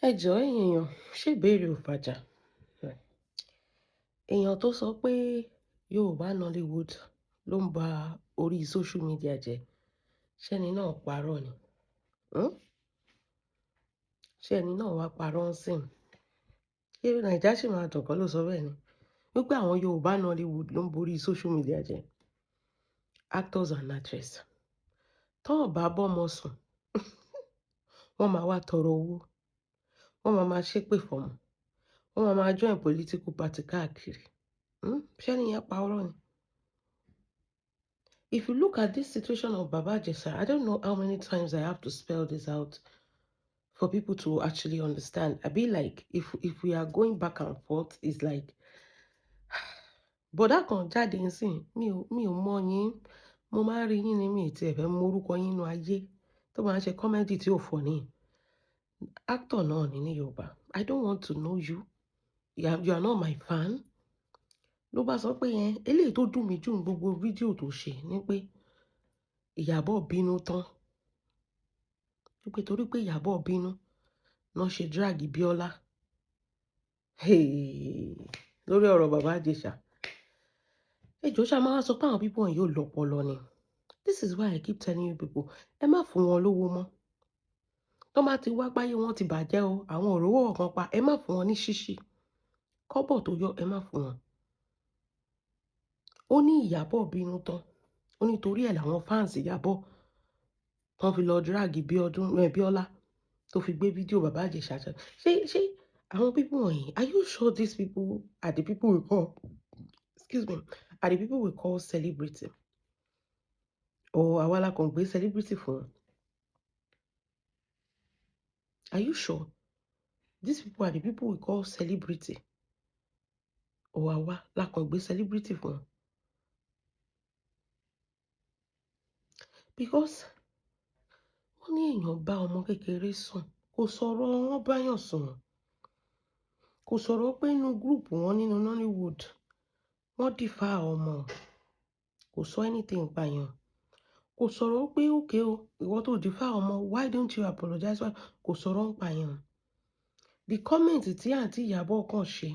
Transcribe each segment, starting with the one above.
Ẹ jọ̀ọ́ ẹ̀yin èèyàn, ṣé ìbéèrè ò fàjà? Èèyàn tó sọ pé Yorùbá Nollywood ló ń ba orí social media jẹ́, ṣé ẹni náà parọ́ ni? Hmm? Ṣé ẹni náà wá parọ́ ń sìn? Ṣé Naija ṣì máa dùn kọ́ ló sọ bẹ́ẹ̀ ni? Wípé àwọn Yorùbá Nollywood ló ń borí social media jẹ́. Actors and actresses. Tán ò bá bọ́mọ sùn, wọ́n máa wá tọrọ owó. Wọ́n máa máa ṣépè fọ́mọ. Wọ́n máa máa join political party káàkiri. Hmm? Ṣé ẹni yẹn parọ́ ni? If you look at this situation of Baba Ijesha, I don't know how many times I have to spell this out for people to actually understand. I be like, if we are going back and forth, it's like, bọ̀dá kan jáde ńsìn, mi ò mọ̀ yín, mo máa ń rí yín ní mi ì tiẹ̀ fẹ́ mọ orúkọ yín nínú ayé tó máa ń ṣe comedy tí ò funny. Actor náà ni ní Yorùbá. I don't want to know you. You are not my fan. Ló bá sọ pé yẹn, eléyìí tó dùn mí jù ní gbogbo fídíò tó ṣe ni pé Ìyábọ̀ bínú tán. Wípé torí pé Ìyábọ̀ bínú, náà ṣe drag Bíọ́lá. Hey, lórí ọ̀rọ̀ Bàbá Ìjẹ̀ṣà. Ẹ jọ̀ọ́, ṣá máa sọ pé àwọn people wọ̀nyí ò lọ́pọlọ ni. This is why I keep telling you people, ẹ má fún wọn lówó mọ́. Tó bá ti wá páyé wọn ti bàjẹ́ o, àwọn òróró kan pa, ẹ má fún wọn ní ṣíṣì. Kọ́bọ̀ tó yọ, ẹ má fún wọn. Ó ní Ìyábọ̀ bínú tán. Ó ní torí ẹ̀ làwọn fans Ìyábọ̀ tán fi lọ drag Bíọ́dún, Bíọ́lá tó fi gbé fídíò Bàbá Ìjẹ̀ṣà jáde. Ṣé àwọn people wọ̀nyí, are you sure these people are the people we call, excuse me, are the people we call celebrity? Or àwa la kàn gbé celebrity fún wọn? Are you sure these people are the people we call celebrity? Or àwa la kàn gbé celebrity fún wọn? Because wọ́n ní èèyàn bá ọmọ kékeré sùn, kò sọ̀rọ̀ wọ́n báyàn sùn. Kò sọ̀rọ̀ pé inú group wọn nínú Nollywood, wọ́n defile ọmọ. Kò sọ anything nípa yẹn. Kò sọ̀rọ̀ pé okay o, ìwọ tó defile ọmọ, why don't you apologize? Kò sọ̀rọ̀ nípa yẹn. The comment tí àǹtí Ìyábọ̀ kàn ṣe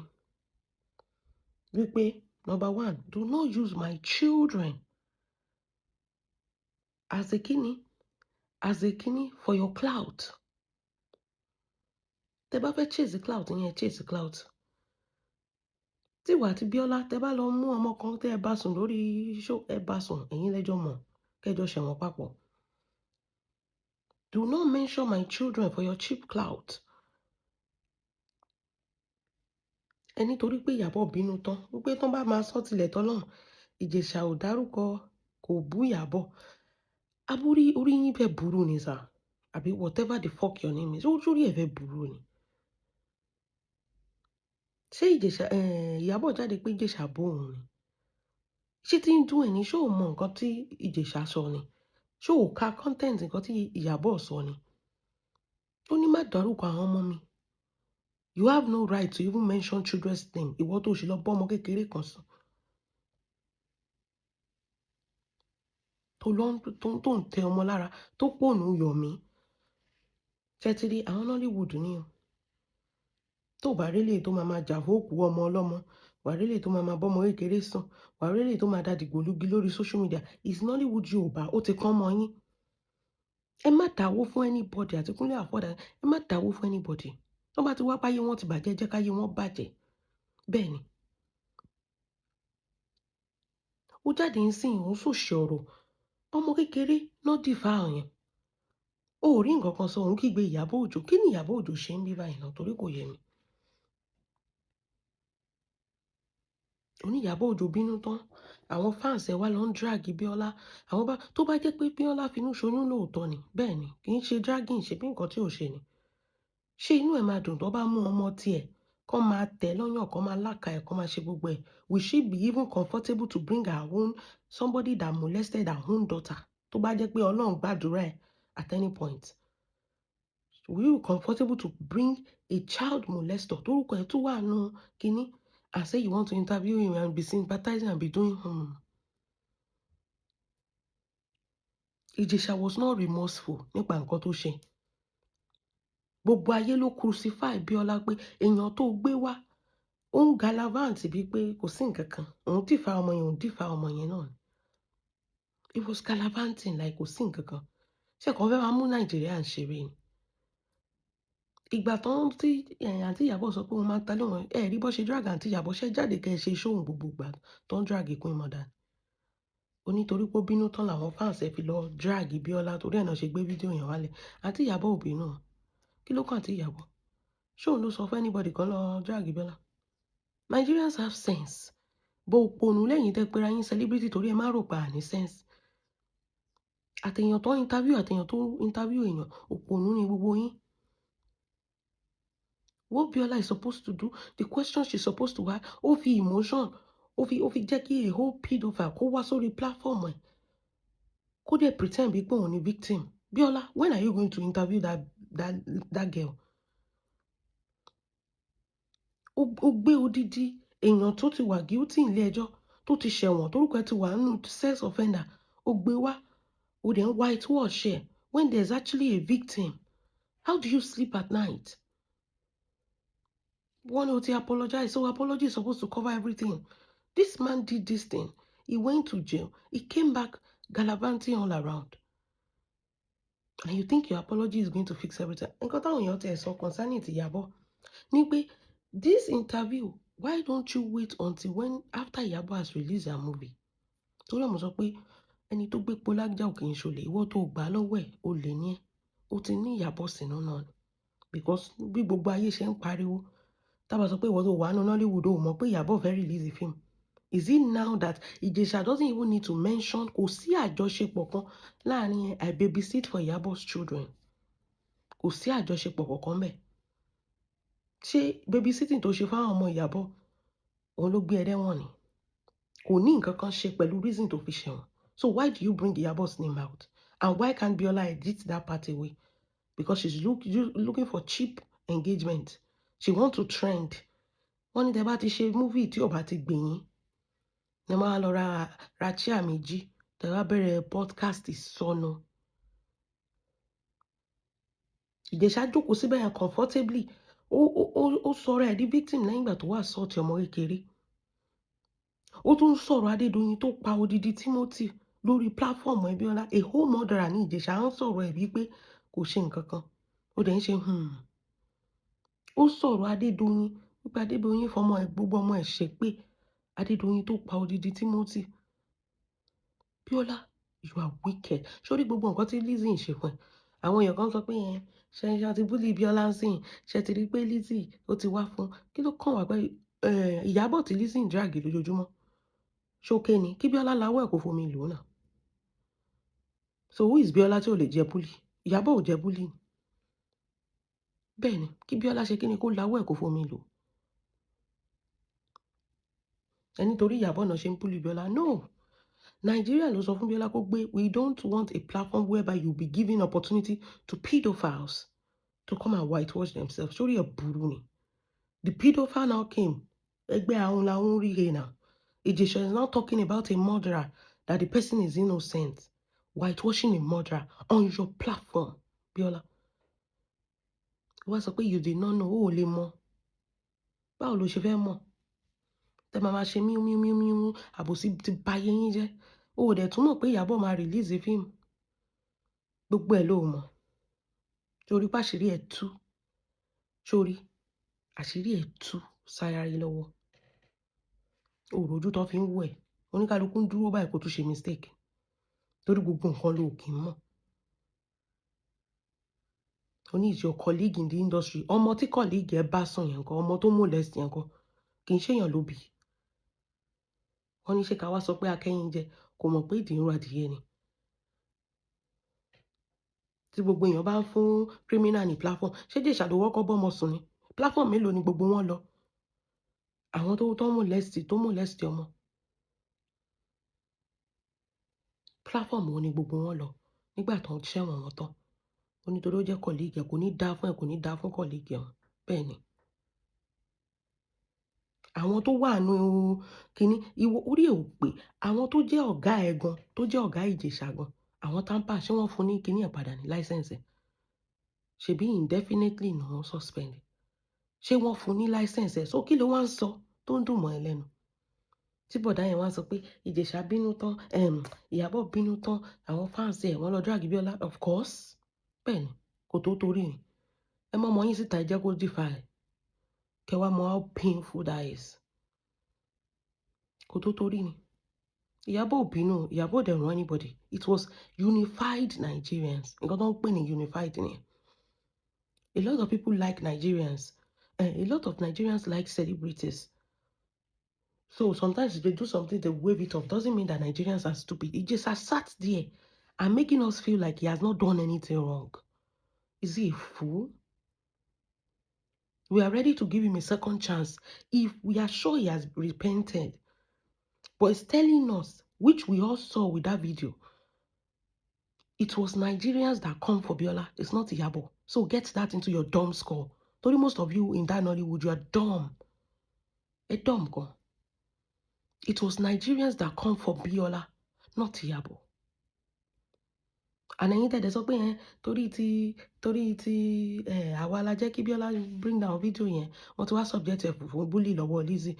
wípé number one, do not use my children as a kini, as a kini for your clout. Tẹ bá fẹ́ chase the clout yẹn, chase the clout. Tí ìwà àti Bíọ́lá tẹ bá lọ mú ọmọ kan tẹ ẹ bá sùn lórí show, ẹ bá sùn, ẹ̀yin lẹ́jọ́ mọ̀, kẹjọ ṣẹ̀wọ̀n papọ̀. Do not mention my children for your cheap clout. Ẹ nítorí pé Ìyábọ̀ bínú tán, wípé tán bá máa sọ tilẹ̀ tọ́lọ́run, Ìjẹ̀ṣà ò dárúkọ, kò bú Ìyábọ̀. Abúrí orí yín fẹ́ burú ni sir, àbí whatever the fuck your name is, orí ẹ fẹ́ burú ni. Ṣé Ìjẹ̀ṣà, Ìyábọ̀ jáde pé Ìjẹ̀ṣà bú òun ni? Ṣé tí ń dùn ẹ́ ni? Ṣé o mọ nǹkan tí Ìjẹ̀ṣà sọ ni? Ṣé o ka content nǹkan tí Ìyábọ̀ sọ ni? Ó ní má dárúkọ àwọn ọmọ mi. You have no right to even mention children's name. Ìwọ tó ṣe lọ bọ́ ọmọ kékeré kan sùn. Tó lọ tó ń tẹ ọmọ lára, tó pònú Yọ̀mí. Ṣé ti rí àwọn Nollywood ni o? Tó bá rí eléyìí tó máa máa jà fún òkú ọmọ ọlọ́mọ, wà rí eléyìí tó máa máa bọ́ ọmọ kékeré sùn, wà rí eléyìí tó máa da dìgbòlugi lórí social media. It's Nollywood Yorùbá, ó ti kán mọ́ yín. Ẹ má dáwó fún anybody àti Kúnlé Afod, ẹ má dáwó fún anybody. Tó bá ti wá páyé wọn ti bàjẹ́, jẹ́ káyé wọn bàjẹ́. Bẹ́ẹ̀ ni. Ó jáde ń sìn, òun sòṣì ọ̀rọ̀. Ọmọ kékeré náà defile yẹn. Ó ò rí nǹkan kan sọ, òun kígbe Ìyábọ̀ Òjó. Kí ni Ìyábọ̀ Òjó ṣe ń bí báyìí náà? Torí kò yé mi. Oní Ìyábọ̀ Òjó bínú tán. Àwọn fans ẹ wá lọ ń drag Bíọ́lá. Àwọn bá, tó bá jẹ́ pé Bíọ́lá finú ṣoyún lóòótọ́ ni. Bẹ́ẹ̀ ni, kì í ṣe dragging, ṣe bí nǹkan tí ò ṣe ni. Ṣé inú ẹ máa dùn tó bá mú ọmọ tí ẹ, kó máa tẹ̀ lọ́yàn, kó máa láka ẹ̀, kó máa ṣe gbogbo ẹ̀? Will she be even comfortable to bring her own, somebody that molested her own daughter? Tó bá jẹ́ pé Ọlọ́run gbàdúrà ẹ̀ at any point. Will you be comfortable to bring a child molester torúkọ ẹ̀ tó wà nù kíní and say you want to interview him and be sympathizing and be doing Ìjẹ̀ṣà was not remorseful nípa nǹkan tó ṣe. Gbogbo ayé ló crucify Bíọ́lá pé èèyàn tó gbé wá, ó ń gallivant bíi pé kò sí nǹkan kan. Òun dìfà ọmọ yẹn, òun dìfà ọmọ yẹn náà ni. He was gallivanting like kò sí nǹkan kan. Ṣé kàn fẹ́ máa mú Nàìjíríà ń ṣeré ni? Ìgbà tán tí àǹtí Ìyábọ̀ sọ pé wọ́n máa ń ta lé wọn, ẹ rí bó ṣe drag àǹtí Ìyábọ̀, ṣe jáde kẹ́ ẹ ṣe show gbogbo ìgbà tó ń drag Queen Mother. Ó ní torí pé ó bínú tán làwọn fans ẹ fi lọ drag Bíọ́lá, torí ẹ̀ náà ṣe gbé fídíò yẹn wálẹ̀. Àǹtí Ìyábọ̀ ò bínú. Kí ló kàn àǹtí Ìyábọ̀? Ṣé òun ló sọ fún anybody kan lọ drag Bíọ́lá? Nigerians have sense. Bó òpònú lẹ́yìn tẹ́ pera yín celebrity, torí ẹ má rò pa àní sense. Àtẹ̀yàn tó interview, àtẹ̀yàn tó interview èèyàn, òpònú ni gbogbo yín. What Biola is supposed to do, the question she's supposed to ask, ó fi emotion, ó fi jẹ́ kí a whole pedophile kó wá sórí platform ẹ̀, kó dẹ̀ pretend bí pé òun ni victim. Biola, when are you going to interview that girl? Ó gbé odidi èèyàn tó ti wà guilty nílé ẹjọ́, tó ti ṣẹ̀wọ̀n, torúkọ ẹ̀ ti wà nínú sex offender, ó gbé wá, ó dẹ̀ ń whitewash ẹ̀ when there's actually a victim. How do you sleep at night? Wọ́n ní o ti apologize, so apology is supposed to cover everything. This man did this thing. He went to jail. He came back gallivanting all around. And you think your apology is going to fix everything? Nǹkan táwọn èèyàn tẹ̀ sọ concerning ti Ìyábọ̀ ní pé this interview, why don't you wait until when after Ìyábọ̀ has released her movie? Torí ẹ̀ mo sọ pé ẹni tó gbé polájà ò kì í ṣolè, ìwọ tó gbà á lọ́wọ́ ẹ̀, olè ní ẹ́. Ó ti ní Ìyábọ̀ sínú náà ni. Because bí gbogbo ayé ṣe ń pariwo, tá bá sọ pé ìwọ tó wà nínú Nollywood ò mọ̀ pé Ìyábọ̀ fẹ́ release the film. Is it now that Ìjẹ̀ṣà doesn't even need to mention? Kò sí àjọṣepọ̀ kan láàrin I babysit for Ìyábọ̀'s children. Kò sí àjọṣepọ̀ kankan bẹ́ẹ̀. Ṣé babysitting tó ṣe fáwọn ọmọ Ìyábọ̀, òun ló gbé ẹ dẹ́wọ̀n ni? Kò ní nǹkan kan ṣe pẹ̀lú reason tó fi ṣẹ̀wọ̀n. So why do you bring Ìyábọ̀'s name out? And why can't Biola edit that part away? Because she's looking for cheap engagement. She want to trend. Wọ́n ní tẹ́ bá ti ṣe movie tí ò bá ti gbè yín, ẹ máa lọ ra chair méjì, tẹ́ bá bẹ̀rẹ̀ podcast sọnù. Ìjẹ̀ṣà jókòó síbẹ̀ yẹn comfortably. Ó sọ̀rọ̀ ẹ̀ di victim lẹ́yìn ìgbà tó wà assault ọmọ kékeré. Ó tún sọ̀rọ̀ Adédoyin tó pa odidi Timothy lórí platform ẹ̀. Bíọ́lá, a whole murderer ní Ìjẹ̀ṣà ń sọ̀rọ̀ ẹ̀ wípé kò ṣe nǹkan kan. Ó dẹ̀ ń ṣe hmm. Ó sọ̀rọ̀ Adédoyin wípé Adédoyin fọmọ ẹ̀, gbogbo ọmọ ẹ̀ ṣépè. Adédoyin tó pa odidi Timothy. Bíọ́lá, you are wicked. Sórí gbogbo nǹkan tí Lizzy ń ṣe fún ẹ. Àwọn èèyàn kan sọ pé ẹ ṣe ṣe ti bully Bíọ́lá ń sìn, ṣe ti rí pé Lizzy ó ti wá fún. Kí ló kàn wá pé Ìyábọ̀ tí Lizzy ń drag lójoojúmọ́? Ṣókè ni kí Bíọ́lá lawọ́ ẹ̀ kó fomi lò náà. So who is Bíọ́lá tí ò lè jẹ bully? Ìyábọ̀ ò jẹ bully ni. Bẹ́ẹ̀ ni, kí Bíọ́lá ṣe kí ni, kó lawọ́ ẹ̀ kó fomi lò. Ẹni torí Ìyábọ̀ náà ṣe ń bully Bíọ́lá. No. Nigeria ló sọ fún Bíọ́lá kó gbé. We don't want a platform whereby you be giving opportunity to pedophiles to come and whitewash themselves. Sórí ẹ̀ burú ni. The pedophile now came. Ẹgbẹ́ àwọn làwọn rí he now. Ìjẹ̀ṣà is now talking about a murderer, that the person is innocent. Whitewashing a murderer on your platform, Bíọ́lá. Wá sọ pé you did not know, ó ò lè mọ̀. Báwo ló ṣe fẹ́ mọ̀? Tẹ máa ma ṣe míú míú míú míú, àbòsí ti ba ayé yín jẹ́. O ò dẹ̀ tún mọ̀ pé Ìyábọ̀ máa release fíìmù. Gbogbo ẹ̀ ló mọ̀. Torí pé àṣírí ẹ̀ tú. Sórí, àṣírí ẹ̀ tú sáyárí lọ́wọ́. O ò rojú tó fi ń wò ẹ́. Oníkálukú ń dúró báyìí kó tún ṣe mistake. Torí gbogbo nǹkan ló kì í mọ̀. Ó ní is your colleague in the industry. Ọmọ tí colleague ẹ bá sùn yẹn ńkọ́, ọmọ tó molest yẹn ńkọ́, kì í ṣe èèyàn ló bí. Wọ́n ní ṣé ká wá sọ pé akẹ́yìn jẹ kò mọ̀ pé ìdí ń ro adìyẹ ni. Tí gbogbo èèyàn bá ń fún criminal ní platform, ṣé Ìjẹ̀ṣà ló wọ́kọ́ bọ́mọ sùn ni? Platform mélòó ni gbogbo wọn lọ? Àwọn tó molest ọmọ. Platform wo ni gbogbo wọn lọ nígbà tó ń ṣẹ̀wọ̀n wọn tán? Ó ní torí ó jẹ́ colleague ẹ, kò ní dá fún ẹ, kò ní dá fún colleague ẹ. Bẹ́ẹ̀ ni. Àwọn tó wà nínú kíní, ìwọ orí ẹ ò pé. Àwọn tó jẹ́ ọ̀gá ẹ gan, tó jẹ́ ọ̀gá Ìjẹ̀ṣà gan, àwọn TAMPAN, ṣé wọ́n fún ní kíní ẹ̀ padà ní license ẹ̀? Ṣebí indefinitely ni wọ́n suspend. Ṣé wọ́n fún ní license ẹ̀? So kí ló wá ń sọ tó ń dùn mọ́ ẹ lẹ́nu? Tí bọ̀dá yẹn wá sọ pé Ìjẹ̀ṣà bínú tán, Ìyábọ̀ bínú tán, àwọn fans ẹ̀ wọ́n lọ drag Bíọ́lá. Of course. Bẹ́ẹ̀ ni, kò tó torí ni. Ẹ mọ́ ọmọ yín síta, ẹ jẹ́ kó defy. Kẹ wá mọ how painful that is. Kò tó torí ni. Ìyábọ̀ ò bínú, Ìyábọ̀ ò dẹ̀ rán anybody. It was unified Nigerians. Nǹkan tó ń pè ní unified ni. A lot of people like Nigerians. A lot of Nigerians like celebrities. So sometimes if they do something, they wave it off. Doesn't mean that Nigerians are stupid. He just has sat there and making us feel like he has not done anything wrong. Is he a fool? We are ready to give him a second chance if we are sure he has repented. But it's telling us, which we all saw with that video, it was Nigerians that come for Biola. It's not Iyabo. So get that into your dumb skull. Torí most of you in that Nollywood, you are dumb. A dumb gan. It was Nigerians that come for Biola, not Iyabo. And ẹ̀yin tẹ̀dẹ̀ sọ pé ẹ torí ti ẹ àwa la jẹ́ kí Biola bring down video yẹn, wọ́n ti wá subject ẹ̀ fún bully lọ́wọ́ Lizzy.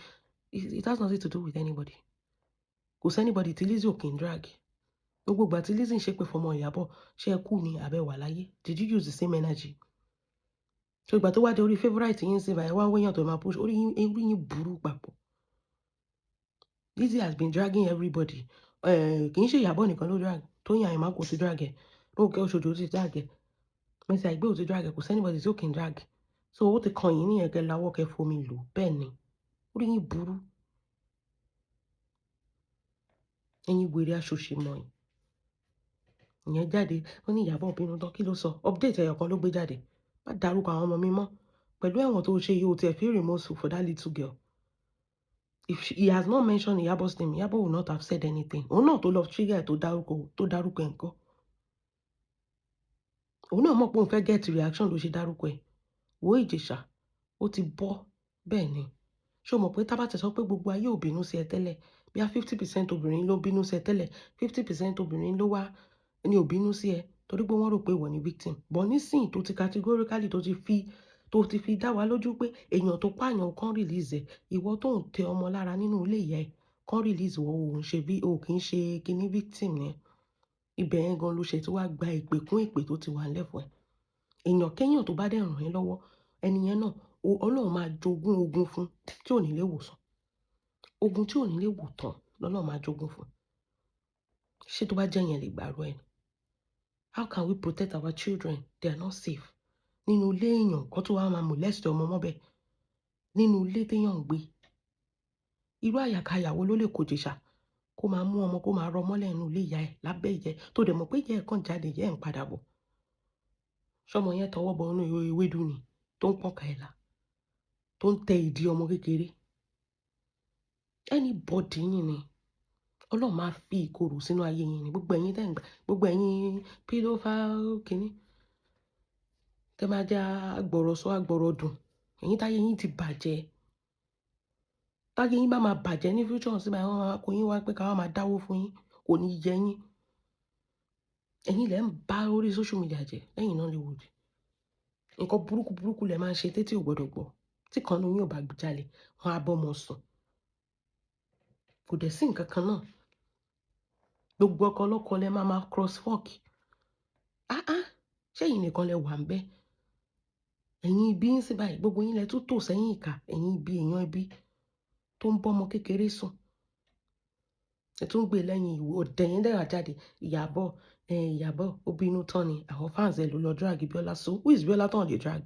It has nothing to do with anybody. Kò sí anybody tí Lizzy ò kì í drag. Gbogbo ìgbà tí Lizzy ń ṣépè fọmọ Ìyábọ̀, ṣé ẹ kú ni àbẹ̀ wà láyé? Did you use the same energy? So ìgbà tó wá dé orí favourite yín sí báyìí, wá ń wéyàn tó máa push orí yín, orí yín burú papọ̀. Lizzy has been dragging everybody. Kì í ṣe Ìyábọ̀ nìkan ló drag. Tóyìn Aimakhu ti drag ẹ̀. Rónkẹ́ Òṣòjò ti drag ẹ̀. Mercy Aigbe ò ti drag ẹ̀. Kò sí anybody tí ò kì í drag. So ó ti kàn yín ní ẹ̀kẹ́ lawọ́ kẹ́ fomi lò. Bẹ́ẹ̀ ni. Orí yín burú. Ẹ̀yin wèrè aṣòṣì mọ̀ yìí. Ìyẹn jáde, ó ní Ìyábọ̀ bínú tán, kí ló sọ? Update ẹyọ kan ló gbé jáde. Má dárúkọ àwọn ọmọ mi mọ́. Pẹ̀lú ẹ̀wọ̀n tó ṣe yìí, o tiẹ̀ feel remorseful for that little girl. If he has not mentioned Iyabo's name, Iyabo will not have said anything. Òun náà tó lọ trigger ẹ̀ tó dárúkọ ẹ̀ ńkọ́. Òun náà mọ̀ pé òun fẹ́ get reaction ló ṣe dárúkọ ẹ̀. Wo Ìjẹ̀ṣà, ó ti bọ́. Bẹ́ẹ̀ ni. Ṣé o mọ̀ pé tá bá ti sọ pé gbogbo ayé ò bínú sí ẹ tẹ́lẹ̀, bí i 50% obìnrin ló bínú sí ẹ tẹ́lẹ̀, 50% obìnrin ló wá ní ò bínú sí ẹ torí pé wọ́n rò pé ìwọ ni victim. But nísìnyí tó ti categorically tó ti fi dá wa lójú pé èèyàn tó pààyàn kan release ẹ̀, ìwọ tó ń tẹ ọmọ lára nínú ilé ìyá ẹ̀ kan release ìwọ, ò ń ṣe bí o kì í ṣe kíní victim ni. Ibẹ̀ yẹn gan ló ṣe tí wàá gba ìpè kún ìpè tó ti wà nílẹ̀ fún ẹ. Èèyàn kéèyàn tó bá dẹ̀ ràn ẹ́ lọ́wọ́, ẹni yẹn náà, Ọlọ́run máa jogún ogun fún tí ò ní lè wòsàn. Ogun tí ò ní lè wò tán lọ́lọ́run máa jogún fún. Ṣé tó bá jẹ́ yẹn lè gbàrú ẹ ni? How can we protect our children? They are not safe. Nínú ilé èèyàn kan tó wá máa molest ọmọ mọ́bẹ̀. Nínú ilé téèyàn ń gbé. Irú àyàkáyà wo ló lè kó Ìjẹ̀ṣà kó máa mú ọmọ kó máa rọ mọ́lẹ̀ nínú ilé ìyá ẹ̀ lábẹ́ ìyá ẹ̀ tó dẹ̀ mọ̀ pé ìyá ẹ̀ kàn jáde, ìyá ẹ̀ ń padà bọ̀. Ṣọ́mọ yẹn tọwọ́ bọ inú ewédú ni tó ń pọ́n ka ẹ̀ là, tó ń tẹ ìdí ọmọ kékeré. Anybody yín ni. Ọlọ́run máa fi ìkorò sínú ayé yín ni. Gbogbo ẹ̀yin tẹ́ ń gbà, gbogbo ẹ̀yin pedophile kìíní. Tẹ́ máa jẹ́ agbọ̀rọ̀ sọ agbọ̀rọ̀ dùn. Ẹ̀yin táyé yín ti bàjẹ́. Táyé yín bá máa bàjẹ́ ní future sí báyìí, wọ́n máa kó yín wá pé ká wá máa dáwó fún yín. Kò ní yẹ yín. Ẹ̀yin lẹ ń bá orí social media jẹ́ lẹ́yìn Nollywood. Nǹkan burúkú burúkú lẹ máa ń ṣe tétí ò gbọdọ̀ gbọ́. Tí kan nínú yín ò bá jalè, wọ́n á bọ́ ọmọ sùn. Kò dẹ̀ sí nǹkan kan náà. Gbogbo ọkọ ọlọ́kọ lẹ máa máa cross fuck. Ah ah, ṣé ẹ̀yin nìkan lẹ wà ńbẹ̀? Ẹ̀yin ibi ń sìn báyìí, gbogbo yín lẹ tún tò sẹ́yìn ìkà, ẹ̀yin ibi èèyàn ibi tó ń bọ́ ọmọ kékeré sùn. Ẹ tún gbé lẹ́yìn ìwò ọ̀dẹ̀ yẹn dẹ́ra jáde. Ìyábọ̀, Ìyábọ̀ ó bínú tán ni. Àwọn fans ẹ ló lọ drag Biola. So who is Biola tán lè drag?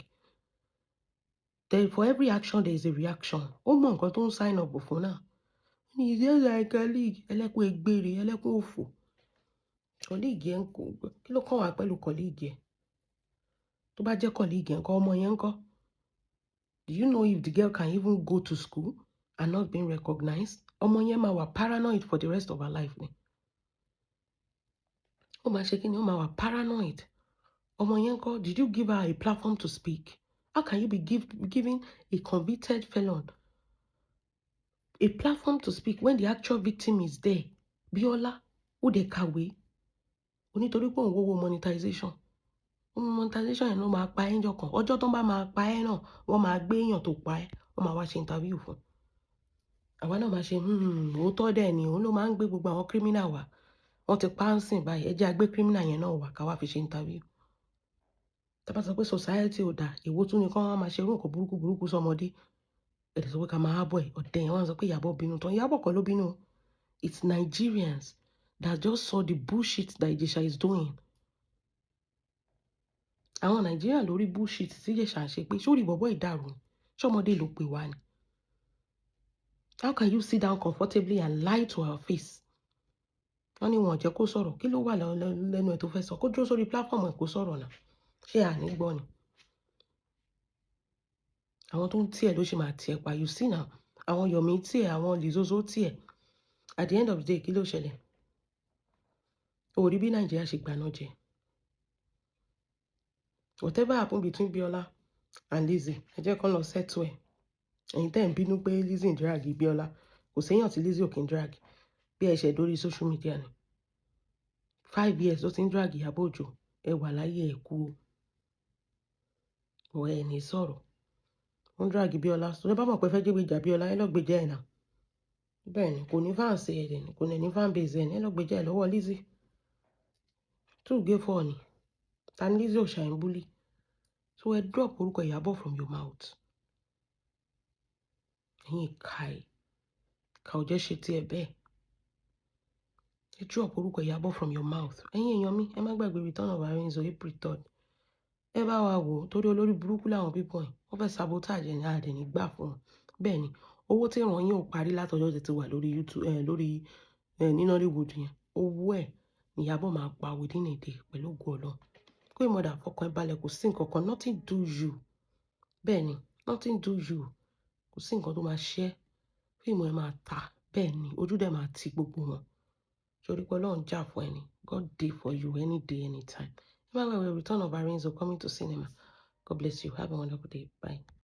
Then for every action there is a reaction. Ó mọ nǹkan tó ń sign up fún náà. Ní is just like colleague, ẹlẹ́kùn egbére, ẹlẹ́kùn òfò. Colleague ẹ̀ ń kó, kí ló kàn wá pẹ̀lú colleague ẹ̀? Tó bá jẹ́ colleague ẹ̀ ńkọ́, ọmọ yẹn ńkọ́? Do you know if the girl can even go to school and not being recognized? Ọmọ yẹn máa wà paranoid for the rest of her life ni. Ó máa ṣe kí ni? Ó máa wà paranoid. Ọmọ yẹn ńkọ́? Did you give her a platform to speak? How can you be giving a convicted felon a platform to speak when the actual victim is there? Biola, ó dẹ̀ kàwé. Onítorí pé òun wówó monetization. Monetization yẹn ló máa pa ẹ́ ńjọ́ kan. Ọjọ́ tó bá máa pa ẹ́ náà, wọ́n máa gbé èèyàn tó pa ẹ́, wọ́n máa wá ṣe interview fún. Àwa náà máa ṣe, òótọ́ dẹ̀ ni, òun ló máa ń gbé gbogbo àwọn criminal wá. Wọ́n ti pa á ń sìn báyìí, ẹ jẹ́ a gbé criminal yẹn náà wá ká wá fi ṣe interview. Tá bá sọ pé society ò dáa, èwo tún ni kí wọ́n máa ṣe irú nǹkan burúkú burúkú sọ́mọdé? Ẹ dẹ̀ sọ pé ká máa bọ̀ ẹ̀, ọ̀dẹ̀ yẹn wọ́n sọ pé Ìyábọ̀ bínú tán. Ìyábọ̀ kọ́ ló bínú. It's Nigerians that just saw the bullshit that Ìjẹ̀ṣà is doing. Àwọn Nàìjíríà lórí bullshit tí Ìjẹ̀ṣà ń ṣe pé sórí bọ̀bọ̀ ìdàrú ni, ṣọ́mọdé ló pè wá ni. How can you sit down comfortably and lie to our face? Wọ́n ní wọn ò jẹ́ kó sọ̀rọ̀. Kí ló wà lẹ́nu ẹ̀ tó fẹ́ sọ? Kó dúró sórí platform ẹ̀ kó sọ̀rọ̀ náà. Ṣé àní gbọ́ ni? Àwọn tó ń tí ẹ̀ ló ṣe máa tì ẹ́ pa. You see now, àwọn Yomi tí ẹ̀, àwọn Lizozo tí ẹ̀. At the end of the day, kí ló ṣẹlẹ̀? O rí bí Nàìjíríà ṣe gbaná jẹ. Whatever happened between Biola and Lizzy, ẹ jẹ́ kán lọ settle ẹ̀. Ẹ̀yin tẹ́ ń bínú pé Lizzy ń drag Biola, kò séèyàn tí Lizzy ò kí ń drag. Bí ẹ ṣe dórí social media ni. 5 years ló ti ń drag Ìyábọ̀ Òjó, ẹ wà láyé ẹ̀ kú o. Ọ̀ ẹ ní sọ̀rọ̀. Ó ń drag Biola. So ẹ bá mọ̀ pé fẹ́ jẹ́ gbèjà Biola, ẹ lọ gbèjà ẹ̀ náà. Bẹ́ẹ̀ ni, kò ní fans ẹ̀ dẹ̀ ni, kò ní fan base ẹ̀ ní, ẹ lọ gbèjà ẹ̀ lọ́wọ́ Lizzy. Two gé four ni. Ta ni Lizzy ò ṣàì ń bully? So ẹ drop orúkọ Ìyábọ̀ from your mouth. Ẹ̀yin ìka ẹ̀, ìka ò jẹ́ ṣe tí ẹ bẹ́ẹ̀. Ẹ drop orúkọ Ìyábọ̀ from your mouth. Ẹ̀yin èèyàn mi, ẹ má gbàgbé Return of Arinzo, April 3rd. Ẹ bá wa wò ó torí olórí burúkú làwọn people yìí. Wọ́n fẹ́ sabotage ẹ̀ ní a dẹ̀ ní gbà fún wọn. Bẹ́ẹ̀ ni, owó tí ìran yín ò parí látọjọ́ tí ti wà lórí YouTube, lórí, ní Nollywood yẹn. Owó ẹ̀ ní Ìyábọ̀ máa pa within a day pẹ̀lú ògo Ọlọ́run. Queen Mother, fọkàn ẹ balẹ̀, kò sí nǹkan kan, nothing do you. Bẹ́ẹ̀ ni, nothing do you. Kò sí nǹkan tó máa ṣe ẹ́. Fíìmù ẹ máa ta. Bẹ́ẹ̀ ni, ojú dẹ̀ máa ti gbogbo wọn. Torí pé Ọlọ́run jà fún ẹ ni. God dey for you any day, anytime. Ẹ má gbàgbé Return of Arinzo coming to cinema. God bless you. Have a wonderful day. Bye.